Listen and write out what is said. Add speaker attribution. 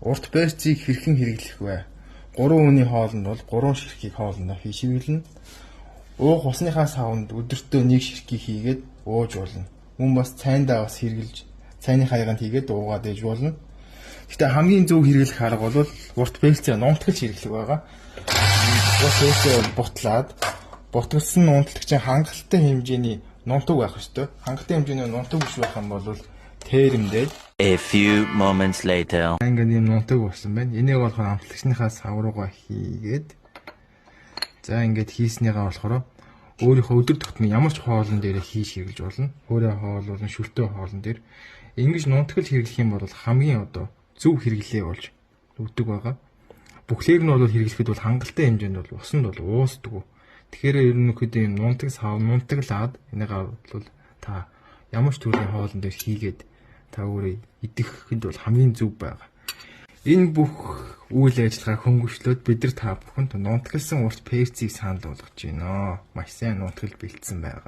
Speaker 1: Урт перцийг хэрхэн хэрэглэх вэ? 3 хүний хоолнд бол 3 ширхгийг хоолндоо хийж хэрэглэнэ. Уух усныхаа савнд өдөртөө 1 ширхгийг хийгээд ууж болно. Мөн бас цайндаа бас хэрэглэж, цайны хаяганд хийгээд уугаад ээж болно. Гэхдээ хамгийн зөв хэрэглэх арга бол урт перцээ нунтгалж хэрэглэх байгаа. Урт перцээ бол бутлаад, бутгалсан нунтлагчийн хангалттай хэмжээний нунтаг байх ёстой. Хангалттай хэмжээний нунтаг биш байх юм бол тэрэмдээд
Speaker 2: A few moments later.
Speaker 1: Ингээд ийм нунтаг болсон байна. Энийг болохоор амтлагчныхаа сав руугаа хийгээд, за, ингээд хийснийгаа болохоор өөрийнхөө өдөр тутмын ямар ч хоолн дээр хийж хэрэглэж болно. Хөөрэ хоол болон шүлтөө хоолн дээр ингэж нунтгал хэрэглэх юм бол хамгийн одоо зөв хэрэглээ болж өгдөг байгаа. Бүхлээр нь бол хэрэглэхэд бол хангалттай хэмжээнд бол усанд бол уусдаггүй. Тэгэхээр ерөнхийдөө юм нунтаг сав нунтаглаад энийг бол та ямар ч төрлийн хоолн дээр хийгээд та өөрөө идэхэд бол хамгийн зөв байгаа. Энэ бүх үйл ажиллагаа хөнгөвчлөөд бид нар та бүхэнд нунтагласан урт перцийг санал болгож байна. Маш сайн нунтгал бэлдсэн байгаа.